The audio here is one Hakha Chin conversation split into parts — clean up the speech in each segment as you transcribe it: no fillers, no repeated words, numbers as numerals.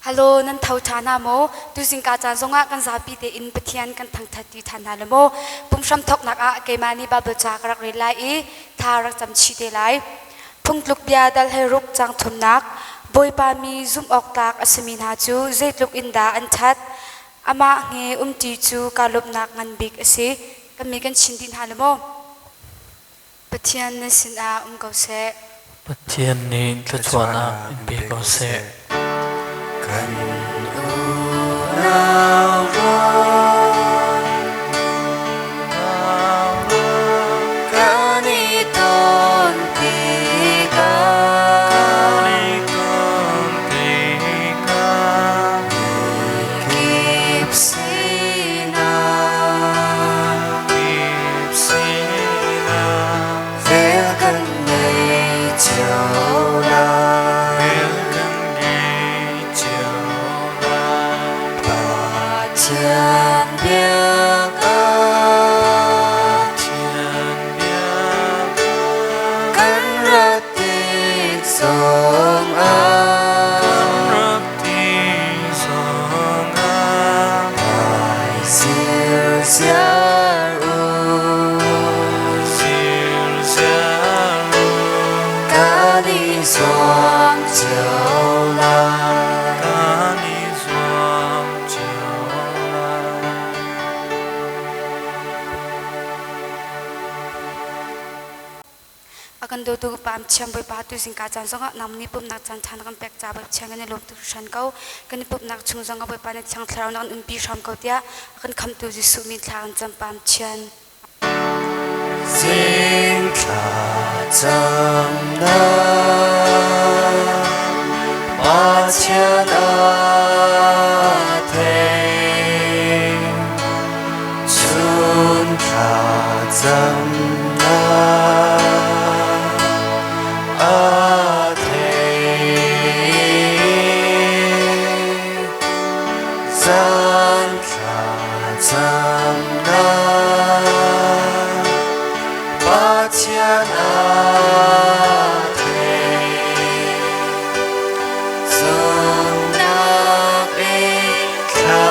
Hello, nan tho ṭha hna maw? Tuzing ka caan zongah kan zapi tein Pathian kan thangṭhat ti ṭhan hna le maw? Pumhram thawknak ah keimah nih Baibal ca ka rak rel lai i tha rak cam chih te lai. Phungtluk bia dal he ruk cang thumnak Bawipa mi zumh awk tlak a simi hna cu zeitluk in dah an ṭhat. Amah nge umṭi cu kaa lawmhnak ngan bik a si. Kan mi kan chin dih hna le maw? Pathian nan sinah um ko seh. Pathian nih thluachuahnak in pe ko seh. Kan unau rual kan i ton tikah mikip sinah Vel kan ngei cio lai. Pathian biak ah kan rat tik zongah Zirziar u Kan i zuam cio lai. A kan dawtu ka Pa Thiang Bawipa tu zingka caan zongah nang nih pumhnak caan ṭha na kan pek ca Bawipa Thiang kan i lawm tuk hringhran ko. Kan i pumhnak chung zongah Bawipa na Thiang Thlarau na kan umpi hram ko tiah a kan khamhtu Jesuh min thla kan cam Pa Thian. Zing thla camnak Pathian a thei chun thla camnak a thei zan thla camnak Pathian a thei zumnak in thla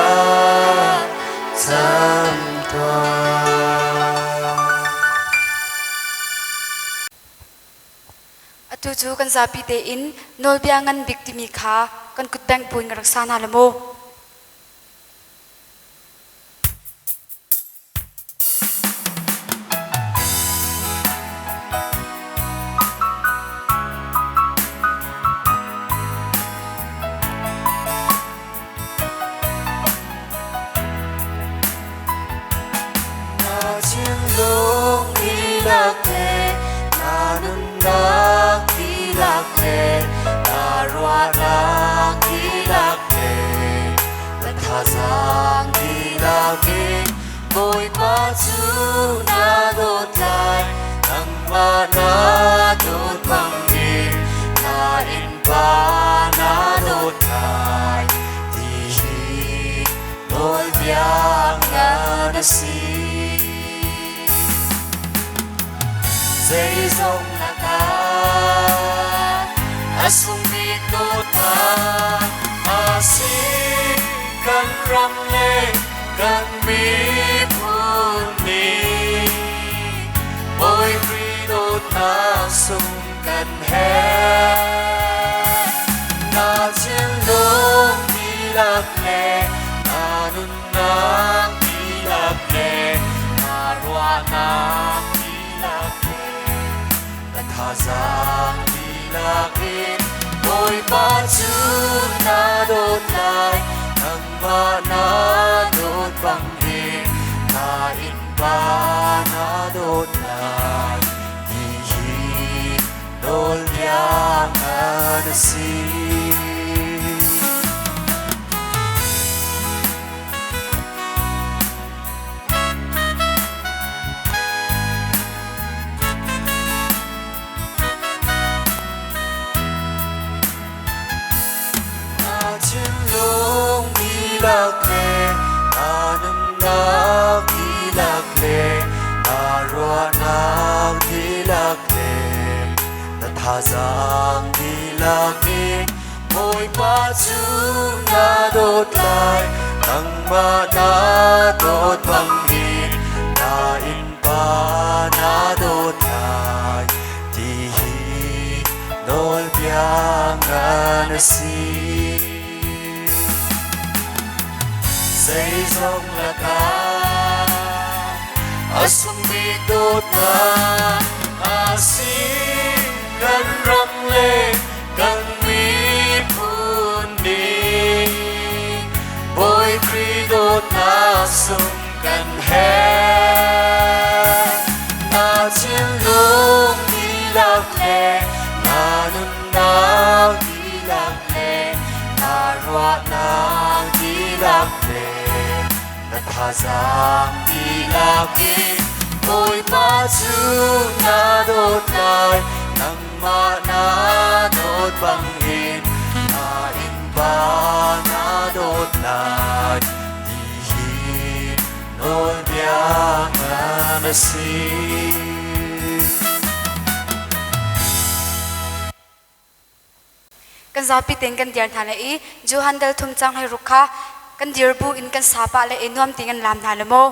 cam tuah. Atu cu kan zapi tein nawlbia ngan bik timi kha kan kutbengh buin ka rak sa hna la maw? Na thinlung dihlak le na nunnak dihlak le na ruahnak dihlak le na thazaang dihlak in Bawipa cu na dawt lai, nangmah na dawt bangin na innpa na dawt lai ti hi nawlbia ngan a si. Zeizong lakah a sung bik dawtnak a si kan ram le kan miphun nih Bawi Khrih dawtnak sung kan herh. Na thinlung dihlak le na nunnak dihlak le na ruahnak dihlak le na thazaang dihlak in Bawipa cu na dawt lai nangmah na dawt bangin na innpa na dawt lai ti hi nawlbia ngan a si. Na thinlung dihlak le na nunnak dihlak le na ruahnak dihlak le na thazaang dihlak in Bawipa cu na dawt lai, nangmah na dawt bang hin na innpa na dawt lai, ti hi nawlbia ngan a si. Zeizong lakah a sungmi dawtnak a si, kan ram le kan miphun nih Bawi Khrih dawtnak sung kan herh. Na thinlung dihlak le na nunnak dihlak le na ruahnak dihlak le na thazaang dihlak in Bawipa cu na dawt lai, nangmah na dawt bangin na innpa na dawt lai, ti hi nawlbia ngan a si. Kan zapi tein kan dir hna le i Johan dal thum cang hlei ruk kha kan dir bu in kan sa pah le i nuam tein kan laam hna le maw.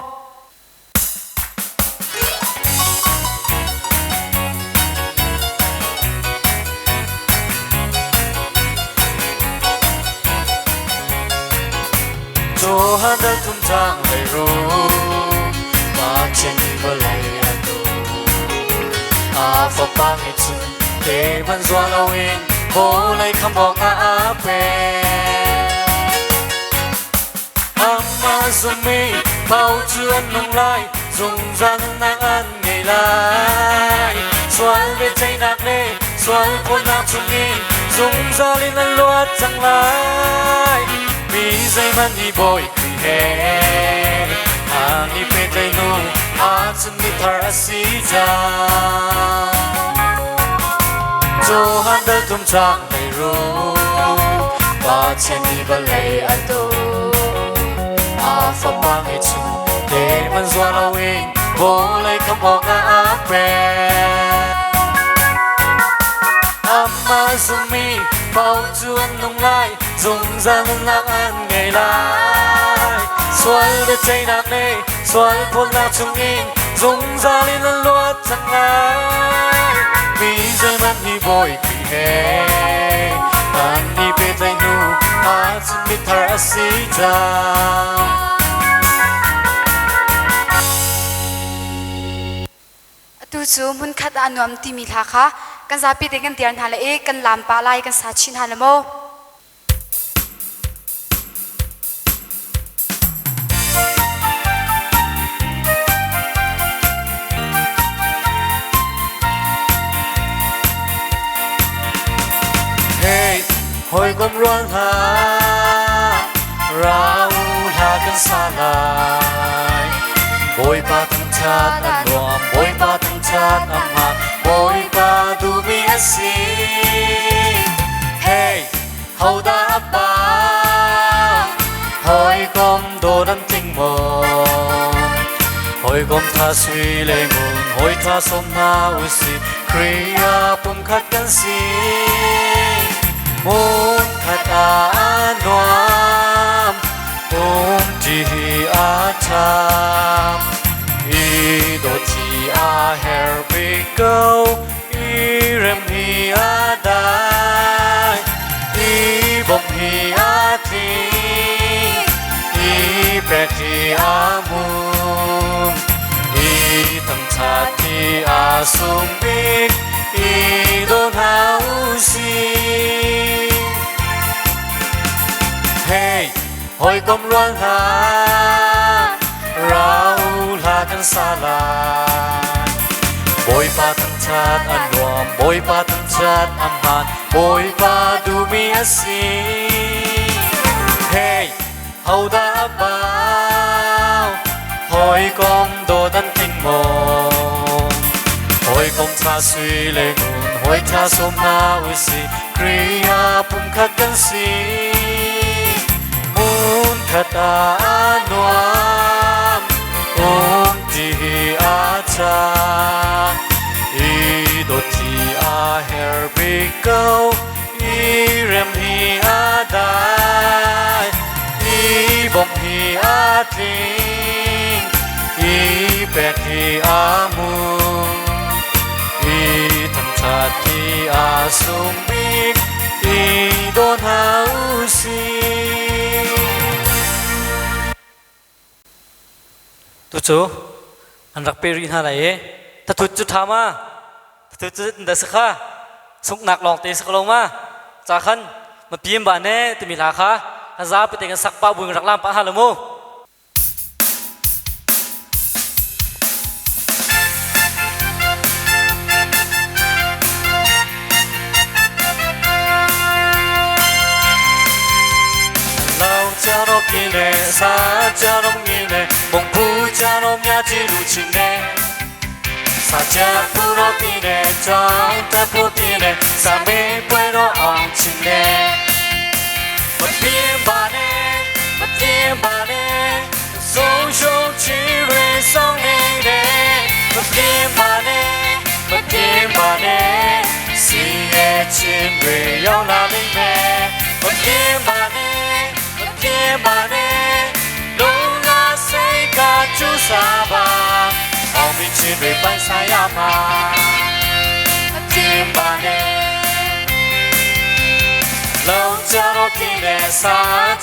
Johan dal thum cang hlei ruk Pathian nih vawlei a dawt, a fapa ngeihchun te hmanh zuah loin vawlei khamh awkah a pek. Amah zummi paoh cu an nung lai, zungzal nunnak an ngei lai. Sual biaceihnak le sual phawtnak chungin zungzal in an luat cang lai. Mi zeihmanh nih Bawi Khrih he an i pehtlaih hnu ahcun mithar a si cang. Johan dal tum cang hlei ruk, Pathian nih vawlei a dawt, a fapa ngeihchun te man zuar loin vawlei khamh awkah a pek. Amah zummi paoh cu an nung lai, zungzal nunnak an ngei lai. Sual biaceihnak le sual phawtnak chungin zungzal in an luat cang lai. Mi zeihmanh nih Bawi Khrih he an i pehtlaih hnu ahcun mithar a si cang. Atu cu hmunkhat ah a nuam timi hla kha kan zapi te kan dir hna le i kan laam pah lai, kan sa chin hna le maw. Hey, hawikom rual hna, ra u hla kan sa lai. Bawipa thangṭhat a nuam, Bawipa thangṭhat a hmaan, Bawipa duhmi a si. Hey, hodah a pa? Hawikom dawt an tling maw? Hawikom tha sui le ngun, hawi tha sawm hna usih, Khrih ah pumkhat kan si. Hmunkhat ah a nuam, umṭi hi a ṭha. I dawt hi a herh bik ko, i rem hi a dai, i bawmh hi a tling, i pek hi a hmun, i thangṭhat hi a sung bik, i daw hna u sih. Hey, hawikom rual hna, ra u hla kan sa lai. Bawipa thangṭhat a nuam, Bawipa thangṭhat a hmaan, Bawipa duhmi a si. Hey, hodah a bau? Hawikom dawt an tling maw? Hawikom ṭha sui le ngun, hawi ṭha sawm hna usih, Khrih ah pumkhat kan si. Hmunkhat ah a nuam, umṭi hi a ṭha. I dawt hi a herh bik ko, i rem hi a dai. dai. I bawmh hi a tling, i pek hi a hmun. I thangṭhat hi a sung bik, i daw hna u sih. Tucu an rak pe rih hna lai i thathut cu ṭha ma? Thathut cu da si kha sunghnak lawng te si ko lo ma? Ca khan ma pim ba ne timi hla kha a zapi te kan sak pa buin rak lam pah ha lo mu. 老家咯见嘞，啥家拢见嘞，蒙古家拢也记录亲嘞。啥家不咯见嘞，长得不见嘞，啥没ပွဲတော့အောင်ချင်嘞。မပြင်းပါနဲ့မပြင်းပါနဲ့ဆုံးရှုံးချီတွေဆောင်နေတယ်မပြင်းပါနဲ့မပြင်းပါနဲ့စီရဲ့ချင်းတွေရောက်လာလိမ့်မယ်မပြင်းပါနဲ့မပြင်းပါနဲ့လုံးငါစိတ်ကကျူစားပါအောင်မချင်းတွေပိုင်ဆိုင်ရမှာမပြင်းပါနဲ့ 老家都见嘞，啥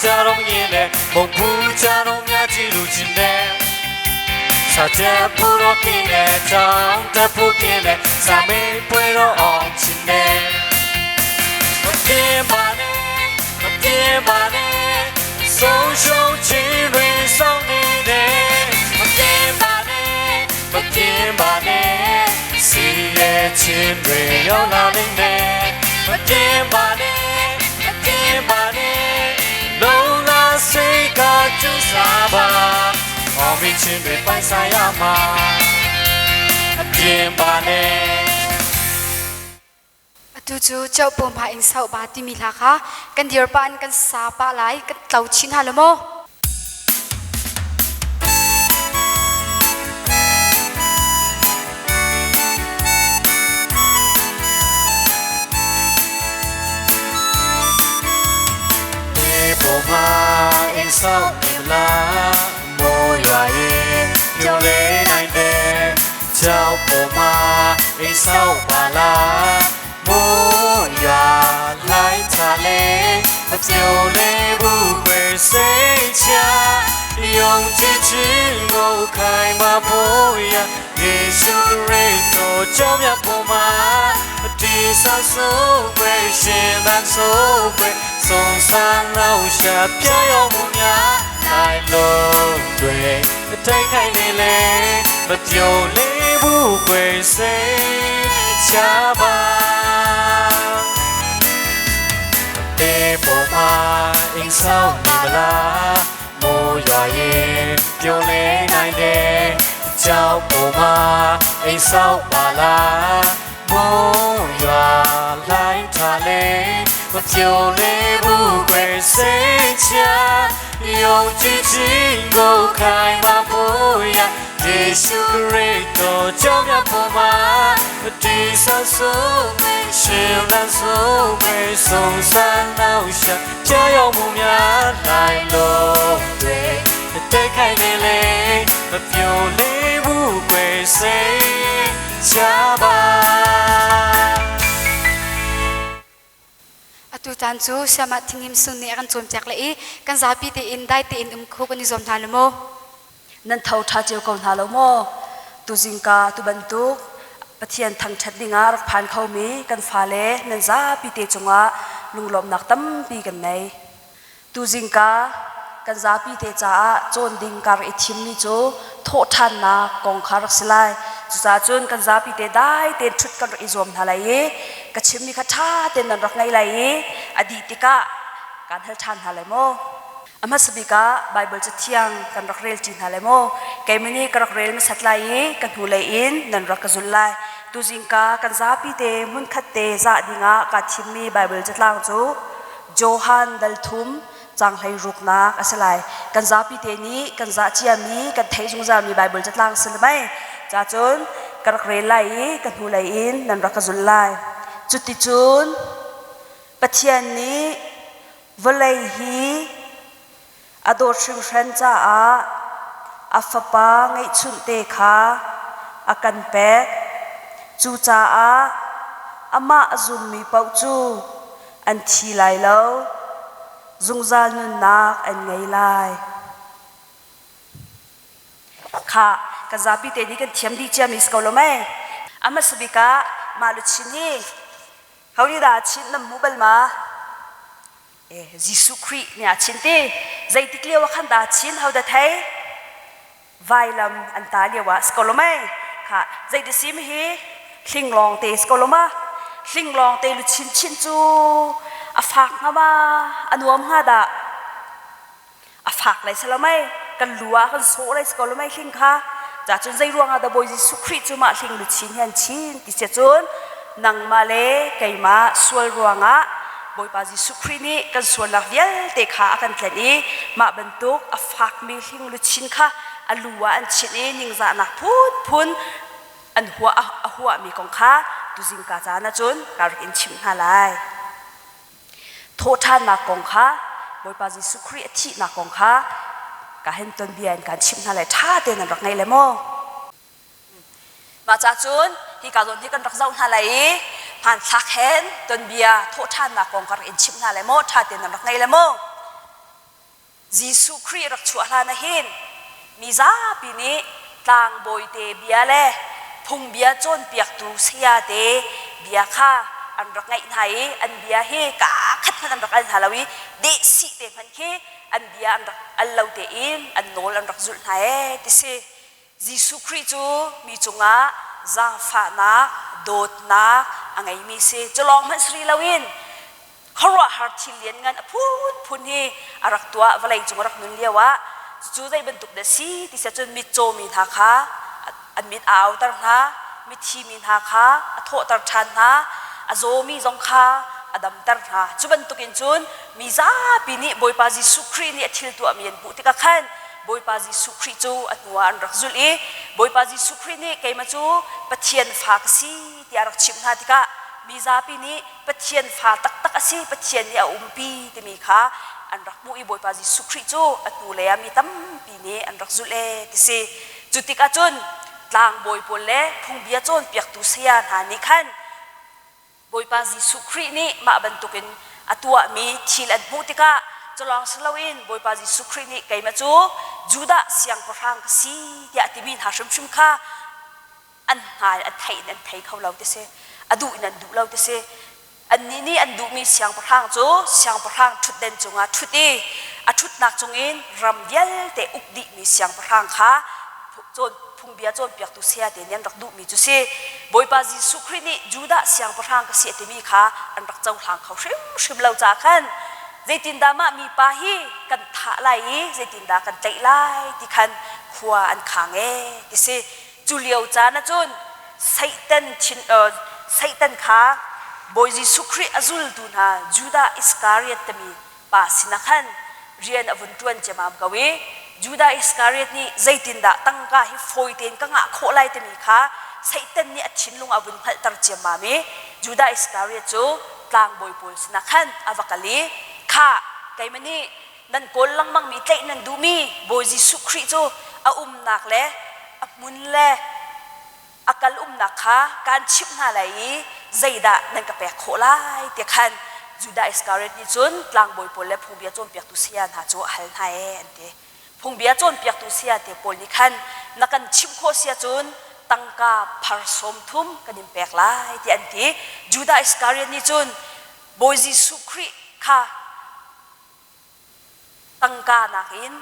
家都见嘞，蒙古家都也记录进嘞。啥家不都见嘞，长得不见嘞，啥没ပွဲတော့အောင်ချင်嘞。မပြင်းပါနဲ့မပြင်းပါနဲ့ဆုံးရှုံးချင်တွေဆောင်နေတယ်မပြင်းပါနဲ့မပြင်းပါနဲ့စီရဲ့ချင်းတွေရောက်လာလိမ့်မယ်မပြင်းပါနဲ့မပြင်းပါနဲ့လုံးလာစိတ်ကကျူစားပါအောင်မချင်းတွေပိုင်ဆိုင်ရမှာမပြင်းပါနဲ့ Atu cu chau pom ha in sau ba timi hla kha kan dir pa in kan sa pa lai kan tlo chin ha lo maw? ပေါ်မှာအိမ်ဆောက်နေမလားမောရွာရင်ပြိုလဲနိုင်တယ်ကြောက်ပေါ်မှာအိမ်ဆောက်ပါလားမောရွာလိုက်ချလေမပြိုလဲဘူးွယ်စိတ်ချယုံကြည်ခြင်းကိုခိုင်မာဖို့ရယေရှုခရစ်တော်ကြောင့်မြတ်ပေါ်မှာဒီဆာဆိုးွယ်ရှင်သန်ဆိုးွယ်ဆုံးဆန်းလောက်ရှာပြရောက်မှုများနိုင်လို့တွေတိတ်ခိုင်နေလေမပြုံလေးဘူးွယ်စိတ်ချပါ တေပေါ်မှာအိမ်ဆောက်နေမလားမိုးရွာရင်ပြိုလဲနိုင်တယ်ကြောက်ပေါ်မှာအိမ်ဆောက်ပါလားမိုးရွာလိုက်ထားလေမပြိုလဲဘူးွယ်စိတ်ချယုံကြည်ခြင်းကိုခိုင်မာဖို့ရယေရှုခရစ်တော်ကြောင့်မြတ်ပေါ်မှာဒီဆာဆိုရှင်လန်းဆိုပဲဆုံးဆန်းနောက်ရှာကြားရောက်မှုများနိုင်လို့တွေတိတ်ခိုင်နေလေမပြိုလေးဘူးွယ်စိတ်ချပါ Atu tan cu siama thingim sun nih a kan cawnpiak le i kan zapi tein dai tein um kho kan i zuam hna lo maw? Nan tho ṭha cio ko hna lo maw? Tuzingka tu bantuk Pathian thangṭhat dingah rak phan khomi kan fale nan zapi te cungah lunglawmhnak tampi kan nei. Tuzingka kan zapi te caah cawn ding kar i thimmi cu thawhṭhannak kong kha rak si lai. Cucaah cun kan zapi te dai tein ṭhut kan rak i zuam hna lai i ka chimmi kha ṭha tein nan rak ngaih lai i a dih tikah kaan hal ṭhan hna lai maw? A hmasa bik ah Baibal Cathiang kan rak rel ṭi hna lai maw? Keimah nih ka rak rel hmasat lai i ka hnulei in nan rak ka zulh lai. Tuzingka kan zapi te hmunkhat te zah dingah kaa thimmi Baibal catlang cu Johan dal thum caang hlei ruknak a si lai. Kan zapi te nih kan zah ciami, kan theih zungzalmi Baibal catlang si le mei. Cacun ka rak rel lai i ka hnulei in nan rak ka zulh lai. Cuticun Pathian nih Vawlei hi a dawt hringhran caah a Fapa ngeihchunhte kha a kan pek. Cucaah amah a zummi paoh cu an thi lai lo, zungzal nunnak an ngei lai. Kha kan zapi te nih kan thiam dih ciami si ko lo mei? A hmasa bik ah mah luchin hi ho nih dah chin nan hmu bal ma? Eh, Jesuh Khrih nih a chin ti. Zeitik lio ah khan dah chin ho dah thei? Vailam an ta lio ah si ko lo mei? Kha zeiti sim hi hling lawng te si ko lo ma? Hling lawng te luchin chin cu a fak hnga ma? A nuam hnga dah? A fak lai si lo mei kan lu ah kan sawh lai si ko lo mei hling kha ca cun zei ruangah dah Bawi Jesuh Khrih cu mah hling luchin hi an chin ti sia cun nangmah le keimah sual ruangah Bawipa Jesuh Khrih nih kan sualnak vialte kha a kan tlenh i mah bantuk a fakmi hling luchin kha a lu ah an chinh i ningzahnak phunphun an huah a huahmi kong kha tuzingka caan ahcun ka rak in chimh hna lai. Thawhṭhannak kong kha Bawipa Jesuh Khrih a thihnak kong kha ka hen tonbia in kaan chimh hna lai ṭha tein nan rak ngaih le maw? Mah ca cun hika zawn hi kan rak zoh hna lai i hmanthlak hen tonbia thawhṭhannak kong ka rak in chimh hna lai maw ṭha tein nan rak ngaih le maw? Jesuh Khrih rak chuah hlan ah hin mi zapi nih tlangbawi te bia le phungbia cawnpiaktu saya te bia kha an rak ngaih hna i an bia hi kaa khat hmanh an rak al hna lo i dehsih te hmanh khi an bia an rak al lo tein an nawl an rak zulh hna ee ti si. Jesuh Khrih cu mi cungah zaangfahnak, dawtnak a ngeimi si. Cu lawng hmanh si rih loin khuaruahhar thil lianngan a phunphun hi a rak tuah vawlei cung a rak nun lio ah cucu zei bantuk dah si ti siah cun mitcaw mi hna kha an mit a auter hna mithi mi hna kha a thawhter ṭhan hna a zawmi zong kha a damter hna cu bantukin cun mi zapi nih Bawipa Jesuh Khrih nih a thil tuahmi an hmuh tikah khan Bawipa Jesuh Khrih cu a hnuah an rak zulh i Bawipa Jesuh Khrih nih keimah cu Pathian fa ka si tiah a rak chimh hna tikah mi zapi nih Pathian fa taktak a si, Pathian nih a umpi timi kha an rak hmuh i Bawipa Jesuh Khrih cu a hnulei ah mi tampi nih an rak zulh ee ti si. Cu tikah cun tlangbawi pawl le phungbia cawnpiaktu saya hna nih khan Bawipa Jesuh Khrih nih mah bantukin a tuahmi thil an hmuh tikah culawng si loin Bawipa Jesuh Khrih nih keimah cu Judah siangpahrang ka si tiah a timi hna hrimhrim kha an hngal an theih in an thei kho lo ti si a duh in an duh lo ti si annih nih an duhmi siangpahrang cu siangpahrang ṭhutden cungah ṭhut i a ṭhutnak cungin ram vialte uk dihmi siangpahrang kha phungbia cawnpiaktu saya te nih an rak duhmi cu si Bawipa Jesuh Khrih nih Judah siangpahrang ka si a timi kha an rak cohlang kho hrimhrim lo caah khan zeitindah mah mipa hi kan thah lai i zeitindah kan tlaih lai ti khan khua an khang ee ti si Cu lio caan ahcun Satan thin Satan kha Bawi Jesuh Khrih a zultu hna Judah Iskariot timi pa sinah khan rian a vun ṭuan ciammam ko i Judah Iskariot nih zeitindah tangka hi fawi tein ka ngah khawh lai timi kha Satan nih a thinlung a vun hngalhter ciammam i Judah Iskariot cu tlangbawi pawl sinah khan a va kal i kha keimah nih nan kawl lengmangmi tlaih nan duhmi Bawi Jesuh Khrih cu a umnak le a hmun le a kal umnak kha kaan chimh hna lai i zeidah nan ka pek khawh lai ti khan Judah Iskariot nih cun tlangbawi pawl le phungbia cawnpiaktu saya hna cu a hal hna ee an ti. Phungbia cawnpiaktu saya te pawl nih khan na kan chimh khawh sia cun tangka phar sawm thum kan in pek lai ti an ti. Judah Iskariot nih cun Bawi Jesuh Khrih kha tangka nakin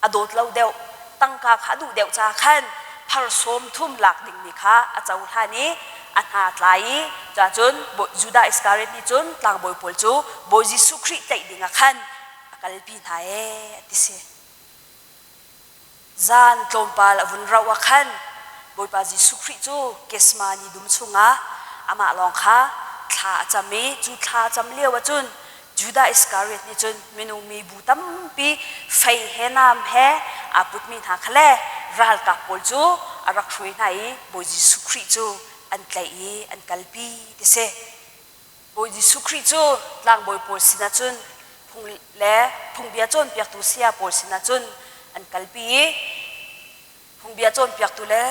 a dawt lo deuh tangka kha a duh deuh caah khan phar sawm thum lak dingmi kha a cohlan i a hna tlai i cun Judah Iskariot nih cun tlangbawi pawl cu Bawi Jesuh Khrih tlaih ding ah khan a kalpi hna ee ti si. Zan tlawmpal a vun rauh ah khan Bawipa Jesuh Khrih cu Gethsemane dum chungah amah lawng kha thla a cam i cu thla a cam lio ahcun Judah Iskariot nih cun minung mibu tampi fei he nam he aa putmi hna kha le ralkap pawl cu a rak hruai hna i Bawi Jesuh Khrih cu an tlaih i an kalpi ti si. Bawi Jesuh Khrih cu tlangbawi pawl sinah cun Phung le phungbia cawnpiaktu saya pawl sinah cun an kalpi i phungbia cawnpiaktu le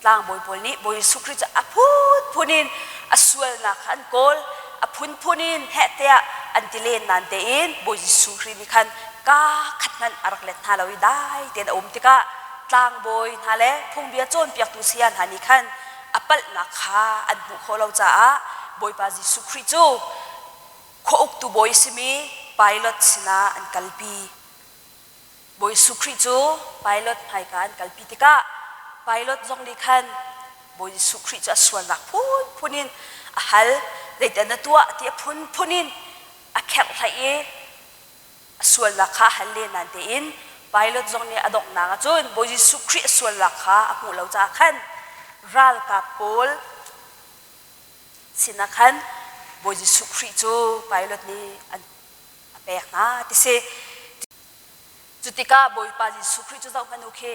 tlangbawi pawl nih Bawi Jesuh Khrih cu a phunphun in a sualnak kha an kawl, a phunphun in heh tiah an ti len nain tein Bawi Jesuh Khrih nih khan kaa khat hmanh a rak let hna lo i dai tein a um tikah tlangbawi hna le phungbia cawnpiaktu saya hna nih khan a palhnak kha an hmuh khawh lo caah Bawipa Jesuh Khrih cu khua uktu bawi a simi Pilate sinah an kalpi. Bawi Jesuh Khrih cu Pilate hmaika an kalpi tikah Pilate zong nih khan Bawi Jesuh Khrih cu a sualnak phunphun in a hal, zeidah na tuah ti a phunphun in a kherhhlaih i a sualnak kha a hal len nain tein Pilate zong nih a donghnak ahcun Bawi Jesuh Khrih a sualnak kha a hmuh lo caah khan ralkap pawl sinah khan Bawi Jesuh Khrih cu Pilate nih an a pek hna ti si. Cu tikah Bawipa Jesuh Khrih cu zohhmanh u khi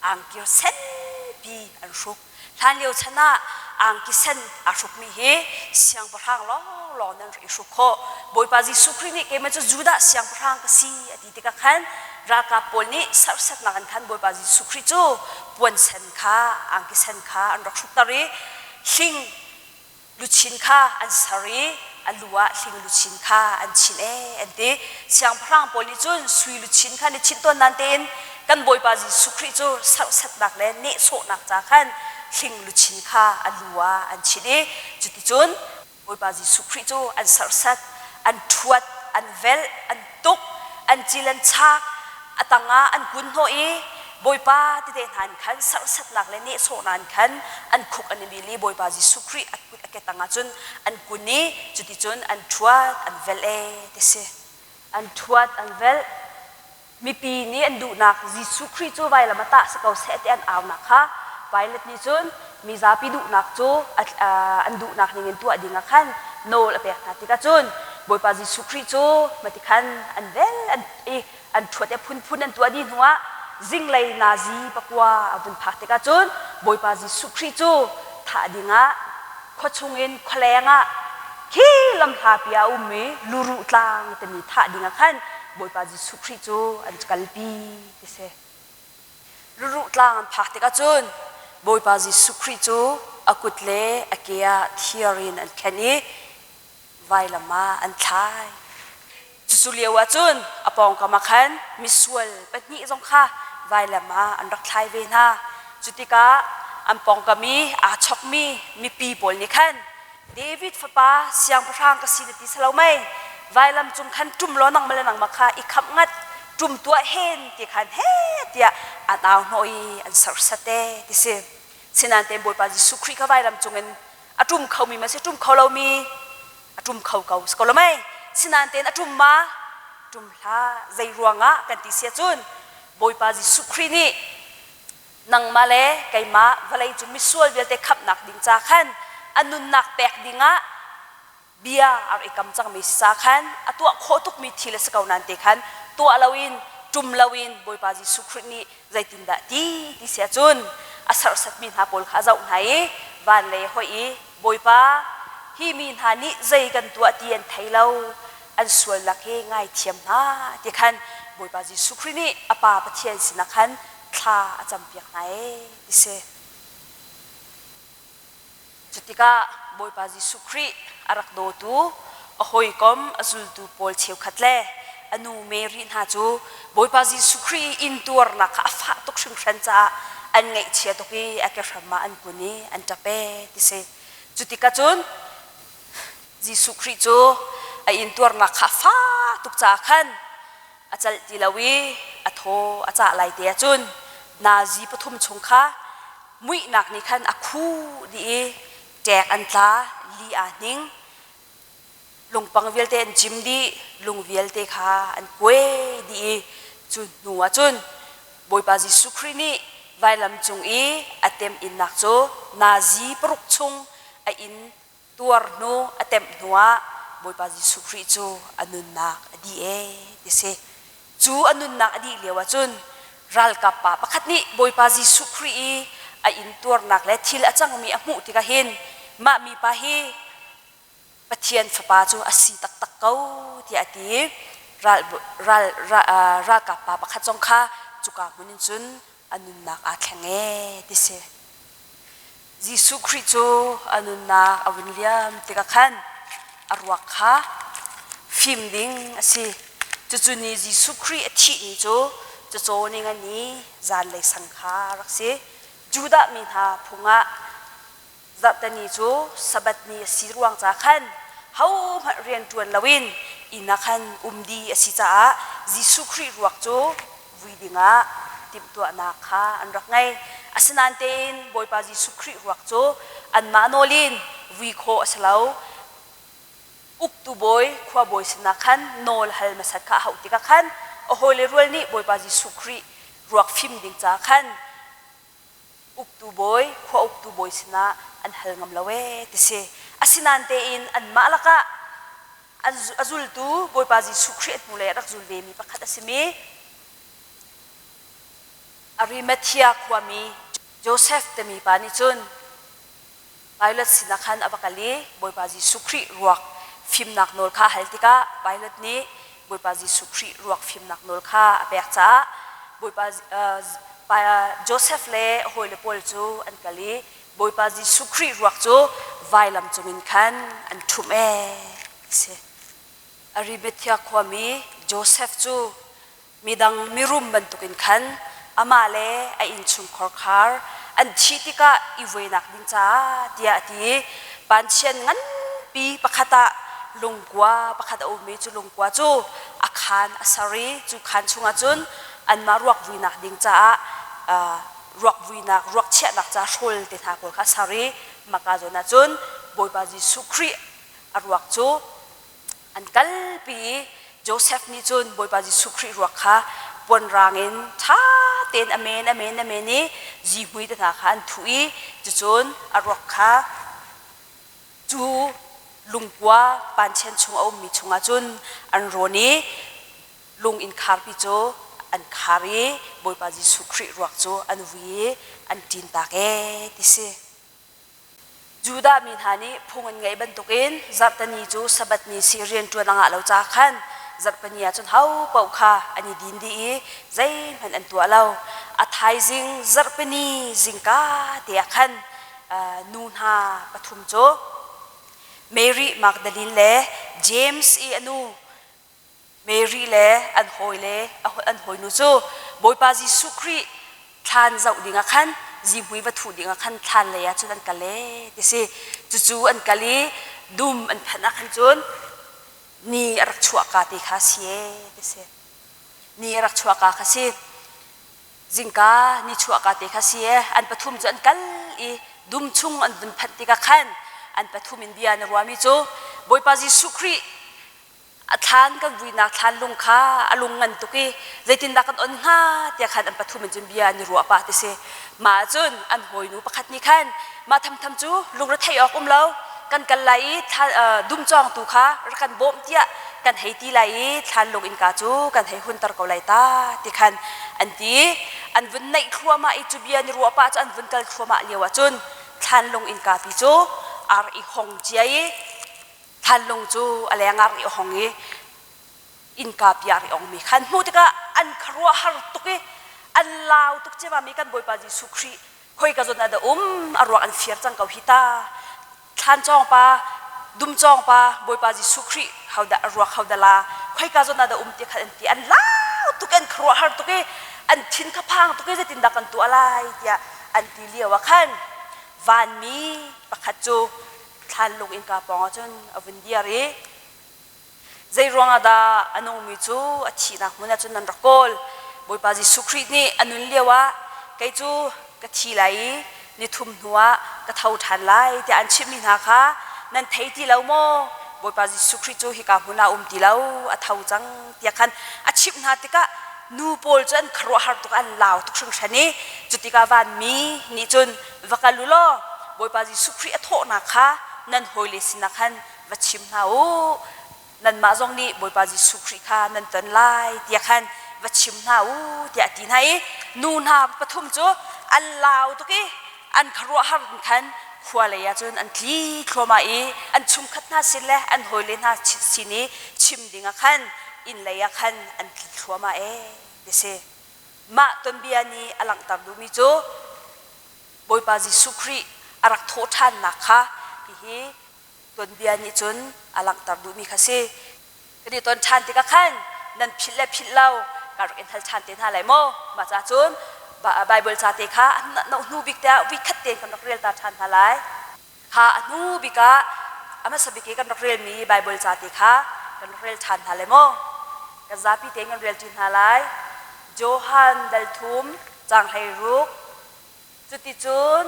angki senpi an hruk. Hlanlio chan ah angki sen aa hrukmi hi siangpahrang lawnglawng nan rak i hruk khawh. Bawipa Jesuh Khrih nih keimah cu Judah siangpahrang ka si a ti tikah khan ralkap pawl nih serhsatnak in khan Bawipa Jesuh Khrih cu puan sen kha angki sen kha an rak hrukter i hling luchin kha an ser i a lu ah hling luchin kha an chinh ee an ti. Siangpahrang pawl nih cun sui luchin kha an i chinh tawn nain tein kan Bawipa Jesuh Khrih cu serhsatnak le nehsawhnak ca khan hling luchin kha a lu ah an chinh i cuticun Bawipa Jesuh Khrih cu an serhsat, an ṭhuat, an velh, an tuk, an cil an chak, a tangah an kun hnawh i Bawipa tete hna in khan serhsatnak le nehsawhnak in khan an khuk an i bil i Bawipa Jesuh Khrih a kut a ke tangah cun an kun i cuticun an ṭhuat an velh ee ti si. An ṭhuat an velh. Mipi nih an duhnak Jesuh Khrih cu vailam a tah si ko seh ti an aunak kha Pilate nih cun mi zapi duhnak cu an duhnak ningin tuah ding ah khan nawl a pek hna tikah cun Bawipa Jesuh Khrih cu mati khan an vel an i an ṭhuat i a phunphun an tuah dih hnuah zinglei nazi pakua a vun phak tikah cun Bawipa Jesuh Khrih cu thah dingah khua chungin khualeng ah khi lamhlapi ah a ummi luruh tlang timi thah dingah khan Bawipa Jesuh Khrih cu an kalpi ti si. Luruh tlang an phak tikah cun Bawipa Jesuh Khrih cu a kut le a ke ah thir in an khenh i vailam ah an thlai. Cucu lio ah cun a pawngkam ah khan misual pahnih zong kha vailam ah an rak thlai ve hna. Cu tikah an pawngkam i aa chokmi mipi pawl nih khan David fapa siangpahrang ka si na ti si lo mei? Vailam cung khan ṭum law nangmah le nangmah kha i khamh ngat, ṭum tuah hen ti khan he tiah an au hnawh i an serhsat ee ti si. Sinain Bawipa Jesuh Khrih kha vailam cungin a ṭum khomi ma si ṭum kho lomi a ṭum kho ko si ko lo mei sinain tein a ṭum ma ṭum hlah zei ruangah kan ti sia cun Bawipa Jesuh Khrih nih nangmah le keimah vawlei cung misual vialte khamhnak ding ca khan a nunnak pek dingah bia a rak i kam cangmi si ca khan a tuah khawh tukmi thil a si ko nain te khan tuah loin ṭum loin Bawipa Jesuh Khrih nih zeitindah ti ti si ahcun a serhsatmi hna pawl kha a zoh hna i van lei a hoih i Bawipa hi mi hna nih zei kan tuah ti an thei lo an sualnak hi ngaithiam hna ti khan Bawipa Jesuh Khrih nih a Pa Pathian sinah khan thla a campiak hna ee ti si. Cutikah Bawipa Jesuh Khrih a rak dawtu a hawikom a zultu pawl cheukhat le a nu Mary hna cu Bawipa Jesuh Khrih i intuarnak kha a fah tuk hringhran caah an ngaihchia tuk i a kehram ah an kun i an ṭap ee ti si. Cutikah cun Jesuh Khrih cu a intuarnak kha a fah tuk caah khan a celh ti lo i a thaw a cah lai te ahcun nazi pathum chung kha muihnak nih khan a khuh dih i ṭek an tla, li aa hning, lungpang vialte an cim dih, lung vialte kha an kuai dih i cu hnu ah cun Bawipa Jesuh Khrih nih vailam cung i a temhinnak cu nazi paruk chung a inn tuar hnu a temh hnuah Bawipa Jesuh Khrih cu a nunnak a dih ee ti si. Cu a nunnak a dih lio ahcun ralkap pa pakhat nih Bawipa Jesuh Khrih i a intuarnak le thil a cangmi a hmuh tikah hin mah mipa hi Pathian fapa cu a si taktak ko tiah a ti. Ral, ral, ralkap pa pakhat zong kha cuka hmun in cun a nunnak aa thleng ee ti si. Jesuh Khrih cu a nunnak a vun liam tikah khan a ruak kha fim ding a si. Cucu ni Jesuh Khrih a thih ni cu cacaw ning a ni zanlei sang kha a rak si. Judah mi hna phung ah Zarhteni cu Sabbath ni a si ruang ca khan hohmanh rian ṭuan loin inn ah khan um dih a si caah Jesuh Khrih ruak cu vui dingah timhtuahnak kha an rak ngei. Asinain tein Bawipa Jesuh Khrih ruak cu anmah nawl in vui khawh a si lo. Uktu bawi, khuabawi sinah khan nawl hal hmasat kha a hauh tikah khan a hawile rual nih Bawipa Jesuh Khrih ruak fim ding caah khan uktu bawi, khua uktu bawi sinah an hal ngam lo ee ti si. Asinain tein anmah lakah a zultu Bawipa Jesuh Khrih a hnulei a rak zul vemi pakhat a simi Arimathea khuami Josef timi pa nih cun Pilate sinah khan a va kal i Bawipa Jesuh Khrih ruak fimnak nawl kha a hal tikah Pilate nih Bawipa Jesuh Khrih ruak fimnak nawl kha a pek caah Bawipa Josef le a hawile pawl cu an kal i Bawipa Jesuh Khrih ruak cu vailam cungin khan an ṭhumh ee ti si. Arimathea khuami Josef cu midang mirum bantukin khan amah le a innchungkhar khar an thih tikah i vuainak ding caah tiah a ti i panchian nganpi pakhat ah lungkua pakhat a um i cu lungkua cu a khaan a ser i cu khaan chungah cun anmah ruak vuinak ding caah ruak vuinak ruak chiahnak ca hrawl te hna pawl kha a ser i maka zawn ah cun Bawipa Jesuh Khrih a ruak cu an kalpi i Josef nih cun Bawipa Jesuh Khrih ruak kha puanrang in ṭha tein a men a men a men i zihmui te hna kha an thuh i cucun a ruak kha cu lungkua panchian chung a ummi chungah cun an rawn i lung inn kharpi cu an khar i Bawipa Jesuh Khrih ruak cu an vui i an ṭintak ee ti si. Judah mi hna nih phung an ngeih bantukin zarhteni cu Sabbath ni si rianṭuan a ngah lo caah khan zarhpini ah cun ho paoh kha an i din dih i zeihmanh an tuah lo. A thaizing zarhpini zingka te ah khan nu hna pathum cu Mary Magdalene le James i a nu Mary le an hawile an hawinu cu Bawipa Jesuh Khrih thlan zoh dingah khan zihmui va thuh dingah khan thlan lei ah cun an kal ee ti si. Cucu an kal i dum an phanh ah khan cun ni a rak chuahka te kha si ee ti si. Ni a rak chuahka kha si. Zingka ni chuahka te kha si ee. An pathum cu an kal i dum chung an vun phanh tikah khan an pathum in bia an i ruahmi cu Bawipa Jesuh Khrih A thlan kan vuinak thlanlung kha a lung ngan tuk i zeitindah kan on hnga tiah khan an pathum in cun bia an i ruah pah ti si. Mah ahcun an hawinu pakhat nih khan mah thamtham cu lungretheih awk um lo kan kal lai i dum cawngtu kha rak kan bawmh tiah kan hei ti lai i thlanlung innka cu kan hei hunter ko lai ta ti khan an ti. An vun naih thluahmah i cu bia an i ruah pah cu an vun kal thluahmah lio ahcun thlanlung innka pi cu ar i hong cia i Thlanlung cu a leng ah ri a hong i innka pi ah ri ongmi kha an hmuh tikah an khuaruahhar tuk i an lau tuk ciammam i kan Bawipa Jesuh Khrih khoika zawn ah dah um a ruak an fir cang ko hi ta thlan cawngpa dum cawngpa Bawipa Jesuh Khrih hodah a ruak hodah la khoika zawn ah dah um ti kha an ti an lau tuk i an khuaruahhar tuk i an thin kha phang tuk i zeitindah kan tuah lai tiah an ti lio ah khan vanmi pakhat cu thlanlung innka pawng ah cun a vun dir i zei ruangah dah a nungmi cu a thihnak hmun ah cun nan rak kawl Bawipa Jesuh Khrih nih a nun lio ah kei cu ka thi lai i nithum hnuah ka tho ṭhan lai tiah an chimhmi hna kha nan thei ti lo maw Bawipa Jesuh Khrih cu hika hmun ah a um ti lo a tho cang tiah khan a chimh hna tikah nu pawl cu an khuaruahhar tuk an lau tuk hringhran i cutikah vanmi nih cun va kal u law Bawipa Jesuh Khrih a thawhnak kha nan hawile sinah khan va chim hna u nanmah zong nih Bawipa Jesuh Khrih kha nan ton lai tiah khan va chim hna u tiah a ti hna i nu hna pathum cu an lau tuk i an khuaruahhar in khan khua lei ah cun an tli thluahmah i an chungkhat hna sin le an hawile hna sin i chim ding ah khan. inn lei ah khan an tli thluahmah ee ti si. Mah tuanbia nih a langhter duhmi cu Bawipa Jesuh Khrih a rak thawh ṭhannak kha hihi tuanbia nih cun a langhter duhmi kha si. Kan i ton ṭhan tikah khan nan philh le philh lo ka rak in hal ṭhan te hna lai maw? Mah ca cun Baibal ca te kha a hnu bik te ah week khat tein kan rak rel ta ṭhan hna lai. Kha a hnu bik ah a hmasa bik i kan rak relmi Baibal ca te kha kan rak rel ṭhan hna lai maw? Kan zapi tein kan rel ṭi hna lai. Johan dal thum caang 16 Cuticun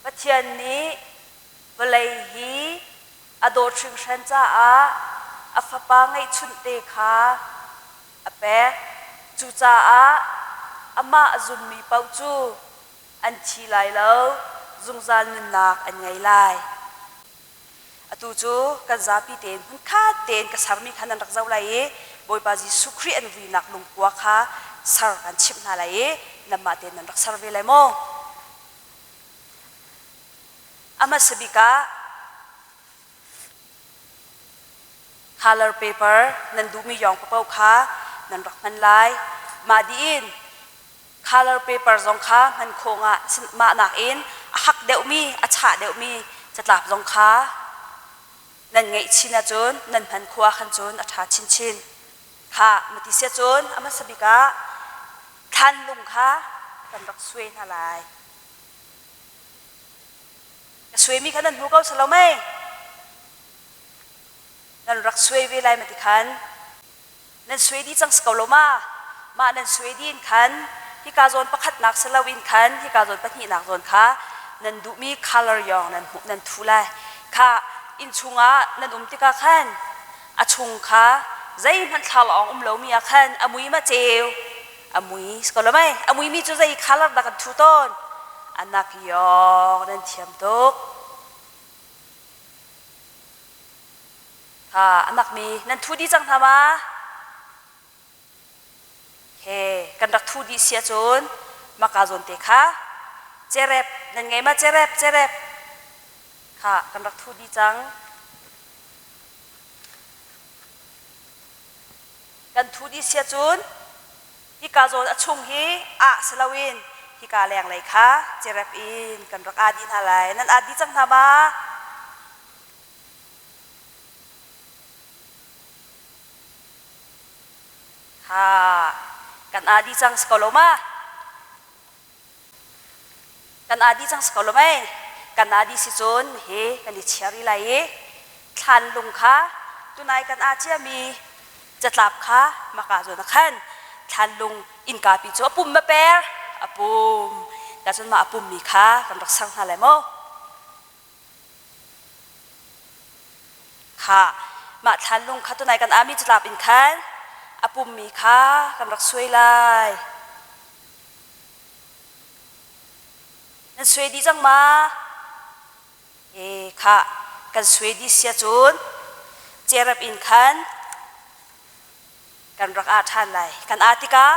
Pathian nih vawlei hi a dawt hringhran caah a Fapa ngeihchunhte kha a pek. Cucaah amah a zummi paoh cu an thi lai lo, zungzal nunnak an ngei lai. Atu cu kan zapi tein hmunkhat tein ka sermi kha nan rak zoh lai i Bawipa Jesuh Khrih an vuinak lungkua kha ser kan chimh hna lai i nanmah tein nan rak ser ve lai maw? A hmasa bik ah color paper nan duhmi yawng paoh kha nan rak hman lai. Mah dih in color paper zong kha hman khawh ngah mah nakin a hak deuhmi a chah deuhmi catlap zong kha nan ngeih chin ahcun nan hman khawh ahkhan cun a ṭha chinchin. Kha mati sia cun a hmasa bik ah thlanlung kha kan rak suai hna lai. Ka suaimi kha nan hmu ko salo mei? Nan rak suai ve lai mati khan nan suai dih cang si ko lo ma? Mah nan suai dih in khan hika zawn pakhatnak si loin khan hika zawn pahnihnak zawn kha nan duhmi color yawng nan hmuh nan thu lai. Kha inn chungah nan um tikah khan a chung kha zeihmanh thlalawng um lomi ah khan a mui ma ceu a mui si ko lo mei a muimi cu zei color dah kan thu tawn anak yawng nan thiam tuk Ha, a nakmi nan thu dih cang hna ma? He, kan rak thu dih si ahcun maka zawn te kha cerep nan ngei ma cerep cerep kha kan rak thu dih cang. Kan thu dih si ahcun hika zawn a chung hi ah si loin hika lenglei kha cerep in kan rak ah dih hna lai. Nan ah dih cang hna ma? Ha, kan aa dih cang si ko lo ma? Kan aa dih cang si ko lo mei? Kan aa dih si cun hi kan i chia rih lai i thlanlung kha tunai kan aa ciami catlap kha maka zawn ah khan thlanlung innka pi cu a pum ma per a pum ta cun mah a pummi kha kan rak ser hna lai maw? Kha mah thlanlung kha tunai kan ami catlap in khan a pummi kha kan rak suai lai. Nan suai dih cang ma? E kha kan suai dih sia cun cerep in khan kan rak ah ṭhan lai. Kan ah tikah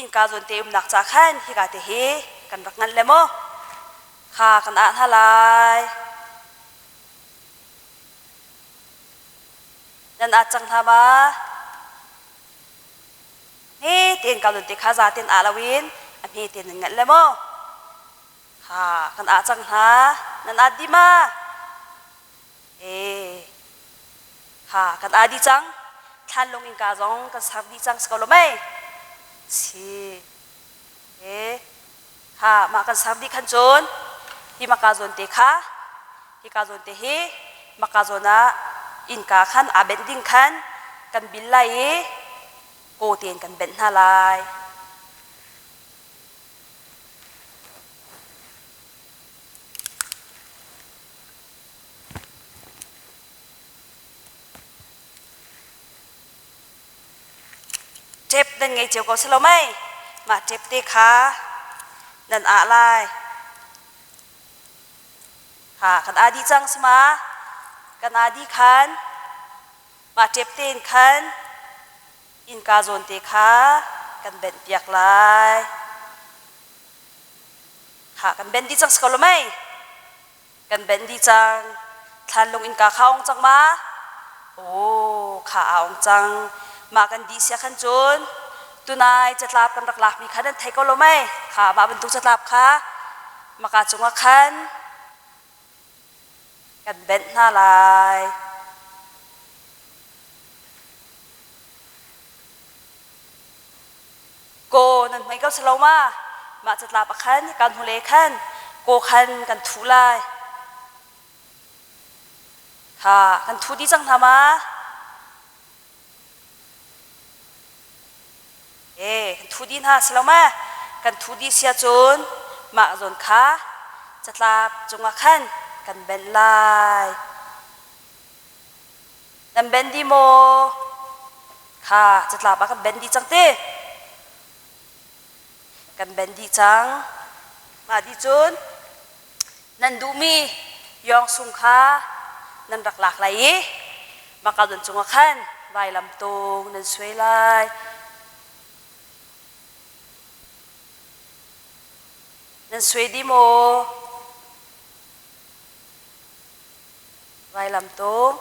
innka zawn te umnak ca khan hika te hi kan rak nganh le maw? Kha kan ah hna lai. Nan ah cang hna ma? Hme tein ka zawn te kha za tein ah loin a hme tein nan nganh le maw? Kha kan ah cang hna. Nan ah dih ma? E, ha kan aa dih cang. Thlanlung innka zong kan ser dih cang si ko lo mei? Si. E, ha mah kan ser dih khan cun hi maka zawn te kha hika zawn te hi maka zawn ah innka khan aa benh ding khan kan bil lai i kaw tein kan benh hna lai. Ṭep nan ngei cio ko si lo mei? Mah ṭep te kha nan ah lai. Ha, kan aa dih cang si ma? Kan aa dih khan mah ṭep tein khan innka zawn te kha kan benh piak lai. Ha, kan benh dih cang si ko lo mei? Kan benh dih cang. Thlanlung innka kha ong cang ma? Aw, kha aa ong cang. Mah kan dih sia khan cun tunai catlap kan rak lakmi kha nan thei ko lo mei? Kha mah bantuk catlap kha maka cungah khan kan benh hna lai. Kaw nan hmei ko si lo ma? Mah catlap ah khan kan hnulei khan kaw khan kan thuh lai. Kha kan thu dih cang hna ma? E, kan thu dih hna si lo ma? Kan thu dih sia cun mah zawn kha catlap cungah khan kan benh lai. Nan ben dih maw? Kha catlap ah kan ben dih cang ti. Kan ben dih cang. Mah dih cun nan duhmi yawng sung kha nan rak lak lai i makadon cungah khan vailam tung nan suai lai. Nan suai dih maw? Vailam tung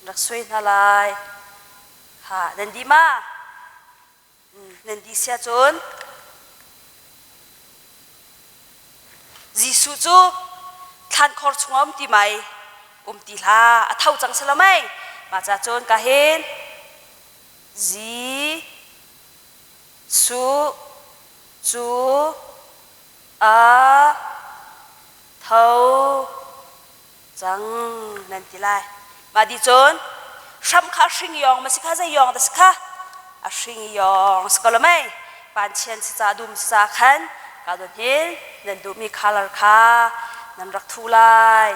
rak suai hna lai. Ha, nan dih ma? Nan dih sia cun Jesuh cu thlankhor chungah um ti mai um ti hlah a tho cang si lo mei mah ca cun ka hin Jesuh cu a tho cang nan ti lai. Mah dih cun hram kha a hring yawng ma si kha zei yawng dah si kha a hring yawng si ko lo mei panchian si ca dum si ca khan ka don hin nan duhmi color kha nan rak thu lai.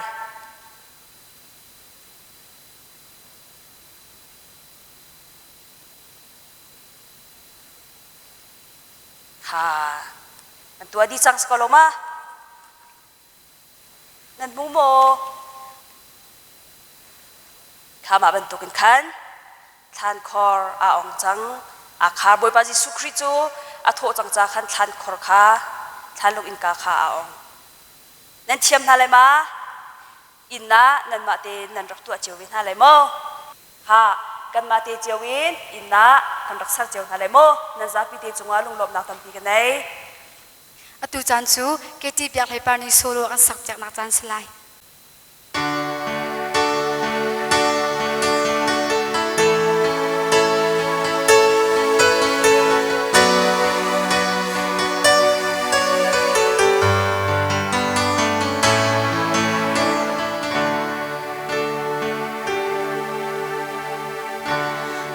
Kha nan tuah dih cang si ko lo ma? Nan hmu maw? Kha mah bantukin khan thlankhor aa ong cang. Aa khar. Bawipa Jesuh Khrih cu a thawh cang ca khan thlankhor kha thlanlung innka kha aa ong. Nan thiam hna lai ma? Inn ah nanmah tein nan rak tuah cio ve hna lai maw? Ha, kanmah te cio in inn ah kan rak ser cio hna lai maw? Nan zapi te cungah lunglawmhnak tampi ka nei. Atu caan cu Katie Biak Hlei Par nih solo an sak piaknak caan si lai.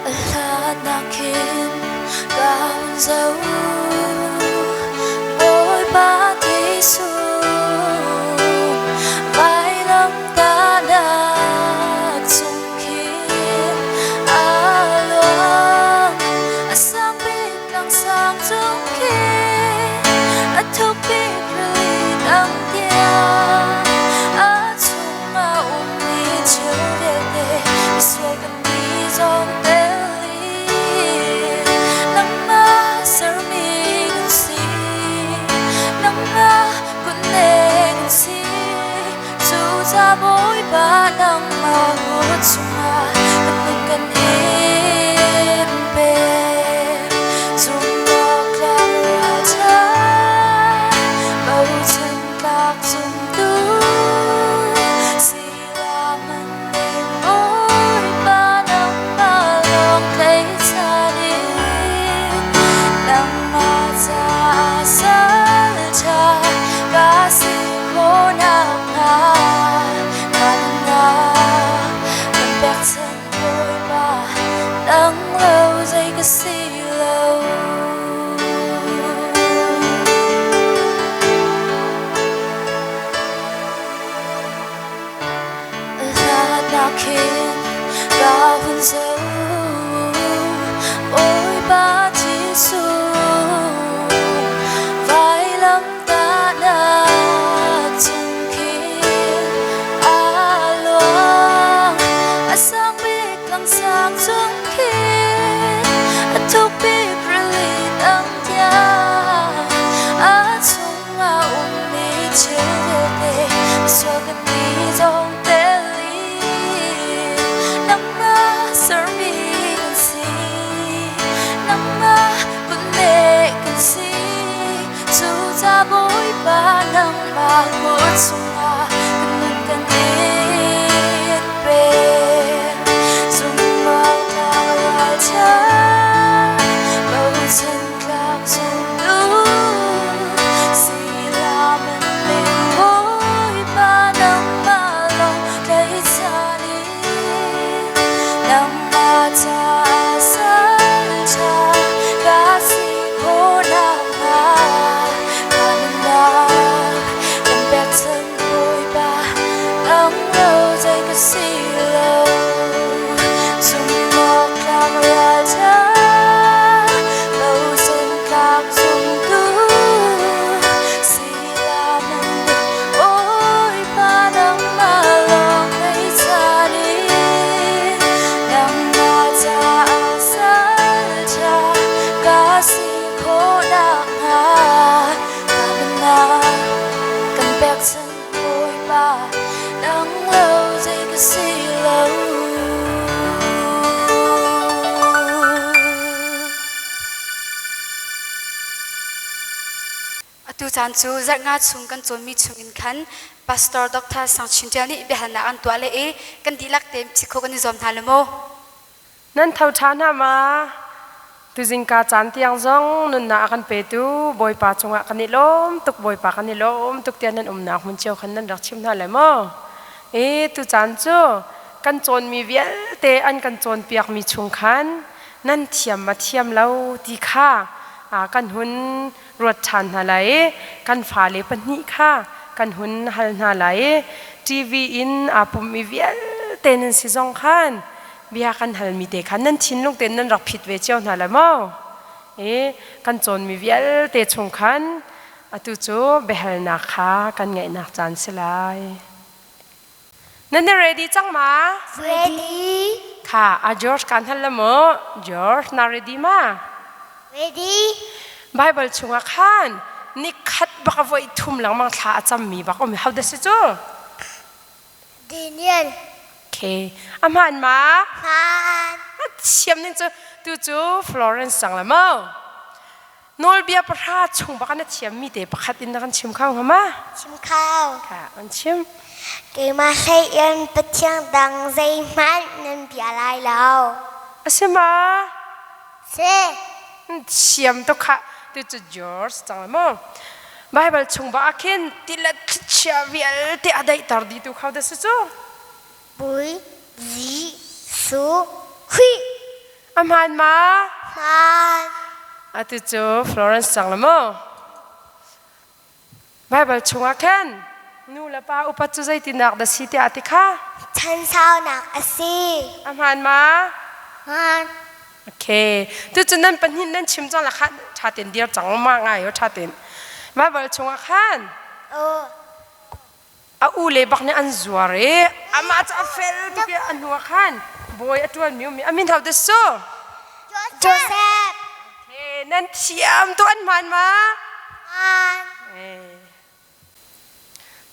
A hlatnak khin ka hun zoh Bawipa Jesuh vailamtahnak cung khin a luang a sang bik tlangsang cung khin a thuk bik rili dang tiang a chungah ummi thil vialte misual kan ti zong tel in nangmah sermi kan si nangmah kutne kan si cucaah Bawipa nangmah kut chungah kan nun kan in pek zumhawktlak ralṭha bochan tlak zumtu Si lo. Hlatnak khin ka hun zoh Bawipa Jesuh vailamtahnak cung khin aa luang a sang bik tlangsang cung khin a thuk bik rili dang tiang a chung a ummi thil vialte misual kan nih zong tel in. Ka si khawh nakhnga ka nunnak kan pekchanh Bawipa nang lo zei ka si lo. Atu caan cu zarh nga chung kan cawnmi chungin khan Pastor Dr. Sang Chin Ṭial nih biahalnak an tuah le i kan dihlak tein phi khawh kan i zuam hna le maw? Nan tho ṭha hna ma? Tuzingka caan tiang zong nunnak a kan petu Bawipa cungah kan i lawm tuk Bawipa kan i lawm tuk tiah nan umnak hmun cio khan nan rak chim hna lai maw? E tu caan cu kan cawnmi vialte an kan cawnpiakmi chung khan nan thiam ma thiam lo ti kha kan hun ruat ṭhan hna lai i kan fale pahnih kha kan hun hal hna lai i TV in aa pummi vialte nan si zong khan bia kan halmi te khan nan thinlung tein nan rak phit ve cio hna lai maw? I kan cawnmi vialte chung khan atu cu biahalnak kha kan ngaihnak caan si lai. Nan i ready cang ma? Ready. Kha a George kan hal la mu. George na ready ma? Ready. Bible chungah khan nikhat bak a voi thum lengmang thla a cammi bak um how da si cu? Daniel. Okay. A hmaan ma? Hmaan. A thiam ning cu tu cu Florence sang la mo. Nawlbia pahra chung bak na thiammi te pakhat in na kan chim kho hnga ma? Chim kho. Kha, an chim. Keimah hlei in pathian dang zeihmanh nan bia lai lo. A si ma? Si. Thiam tuk khah. Tu cu George cang maw? Bible chung ba ah khin tilet thlichia vialte a daihter dih tu kho da si cu. Pui zi su Khrih. A hmaan ma? Hmaan. Atu cu Florence cang la maw? Bible chungah khan nu le pa upat cu zeitinnak dah si tiah a ti kha? Chansaunak a si. A hmaan ma? Hmaan. Okay. Tucun nan pahnih nan chim cang la kha ṭha tein dir cang ma ngai o ṭha tein. Bible chungah khan Oh. A u le bak nih an zuar i amah cu a fel tuk i a hnu ah khan bawi a ṭuanmi um i a min hodah su? Joseph. Okay, nan thiam tuk an hmaan ma? Hmaan.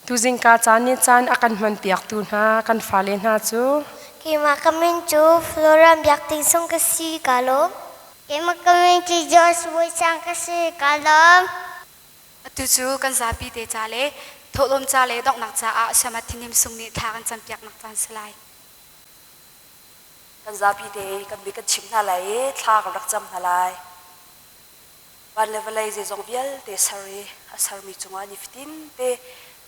Tuzing ka caan nih caan a kan hmanpiaktu hna kan fale hna cu Keimah ka min cu Flora Biak Ting Sung ka si ka lawm. Keimah ka min cu Josh Bawi Sang ka si ka lawm. Atu cu kan zapi te ca le thawhlawm ca le donghnak caah Shamat Thinim Sung nih thla kan campiaknak caan si lai. Kan zapi te kan bi kan chim hna lai i thla kan rak cam hna lai. Van le vawlei zeizong vialte ser i a sermi cungah nifatin te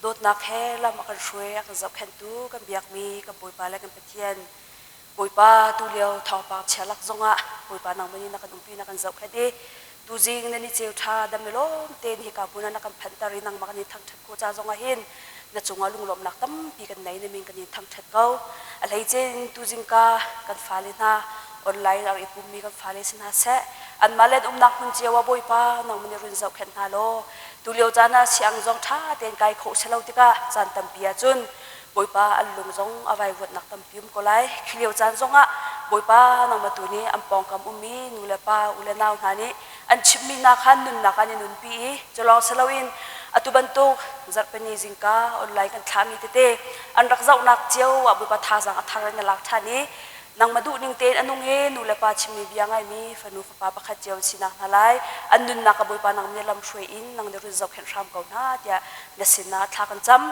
dawtnak he lam a kan hruai a kan zohkhenhtu kan biakmi kan Bawipa le kan Pathian Bawipa tulio thawngpang chia lak zongah Bawipa nangmah nih na kan umpi na kan zohkhenh i tuzing na ni ceu ṭha dam i lawm tein hika hmun ah na kan phanhter i nangmah kan in thangṭhat khawh ca zongah hin na cungah lunglawmhnak tampi kan nei na min kan in thangṭhat ko. A hleice in tuzing ka kan fale hna online a rak i pummi kan fale si hna seh anmah le an umnak hmun cio ah Bawipa nangmah nih run zohkhenh hna law tulio caan ah siang zong ṭha tein kai khawh si lo tikah caan tampi ahcun Bawipa an lung zong a vaivuanhnak tampi um ko lai. Khi lio caan zongah Bawipa nangmah tu nih an pawngkam ummi nu le pa, u le nau hna nih an chimmi hna khan nunnak an i nunpi i culawng si loin atu bantuk zarhpini zingka online kan thlahmi tete an rak zohnak cio ah Bawipa thazaang a thar in a lak ṭhan i nangmah duhning tein a nung i nu le pa chimmi bia ngaimi fanu fapa pakhat cio an sinak hna lai an nunnak a Bawipa nang nih lam hruai in nang nih run zohkhenh hram ko hna tiah na sinah thla kan cam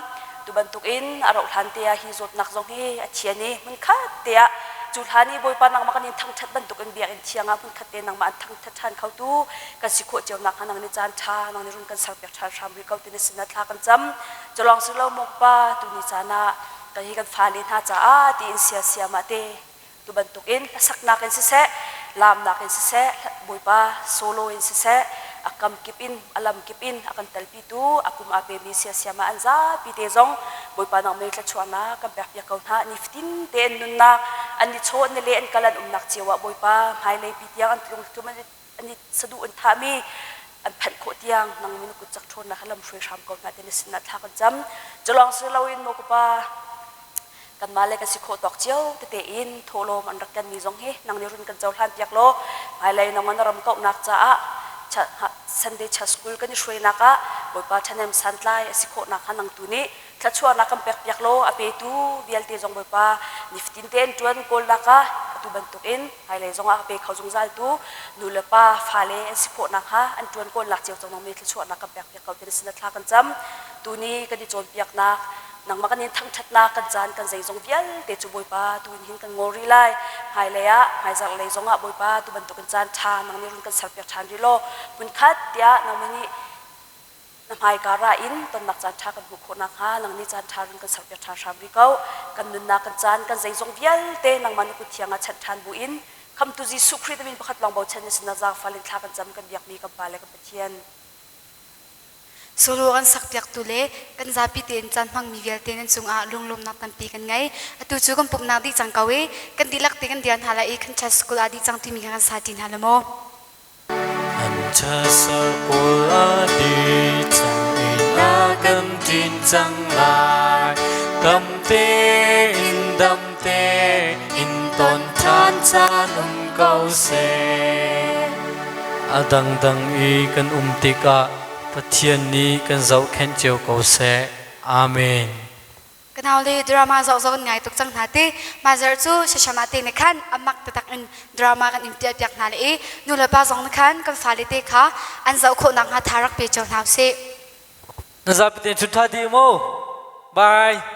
tu bantukin a rauh hlan te ah hi zawtnak zong hi a thian i hmunkhat te ah cu hlan i Bawipa nangmah kan in thangṭhat bantukin biakinn thiang ah hmunkhat te nangmah an thangṭhat ṭhan khotu kan si khawh cio nakhnga nang nih caan ṭha nang nih run kan serpiak ṭhan hram rih ko ti na sinah thla kan cam culawng si lo maw pa tu ni caan ah kan hi kan fale hna caah tiin sia siamah te Tu bantukin hlasaknak in siseh, laamnak in siseh, Bawipa solo in siseh, a kam kip in, a lam kip in a kan telpitu, a pum aa pemi siasiam ah an zapi te zong Bawipa nang mei thluachuahnak kan pekpiak ko hna. Nifatin tein nunnak an i chaw, an i le, an kal an umnak cio ah Bawipa hmailei pi tiang an tlung tlum an i saduh an thahmi an phanh khawh tiang nang min kut cak ṭhawnnak he lam hruai hram ko hna ti na sinah thla kan cam. Culawng si loin maw ka pa, Kanmah le kan si khawh tawk cio tete in thawhlawm an rak kenmi zong hi nang nih run kan cohlan piak law hmailei nangmah na ram kauhnak caah Sunday Church School kan i hruainak ah Bawipa ṭhahnem santlai a si khawh nakhnga nang tu nih thluachuahnak kan pek piak law a petu vialte zong Bawipa nifatin tein ṭuan kawlnak ah atu bantukin hmailei zongah a pe kho zungzal tu nu le pa fale an si khawh nakhnga an ṭuan kawlnak cio cang nangmi thluachuahnak kan pek piak ko ti na sin thla kan cam. Tuni kan i cawnpiaknak nangmah kan in thangṭhatnak kan caan kan zeizong vialte cu Bawipa tu in hin kan ngol rih lai. Hmailei ah hmaizarh lei zongah Bawipa tu bantukin caan ṭha nang nih run kan serpiak ṭhan rih law hmunkhat tiah nangmah nih na hmaika ra in tonnak caan ṭha kan hmuh khawh nakhnga nang nih caan ṭha run kan serpiak ṭhan hram rih ko. Kan nunnak kan caan kan zeizong vialte nangmah na kut thiang ah chanh ṭhan buin Khamtu Jesuh Khrih na min pakhat lawng bochan na sinah zaangfal in thla kan cam kan biakmi kan Pa le kan Pathian. Solo kan sakpiaktu le kan zapi tein caan hmangmi vialte nan cungah lunglawmnak tampi kan ngei. Atu cu kan pumhnak dih cang ko i kan dihlak te kan dir hna lai i kan church school ah dih cang timi kha kan sa ṭi hna la maw? An chasakul a di cang in a kan ṭin cang lai. Dam tein dam tein ton ṭhan caan um ko seh. A dangdang i kan um tikah Pathian nih kan zohkhenh cio ko seh. Amen. Ka nau le drama zoh zoh ngai tuk cang hna ti. Mah zarh cu shashama te nih khan amak taktak in drama kan in piah piak hna le i nu le pa zong nih khan kan fale te kha an zoh khawh nakhnga tha rak pe cio hna usih. Na zapi tein chun tha dih mu. Bye.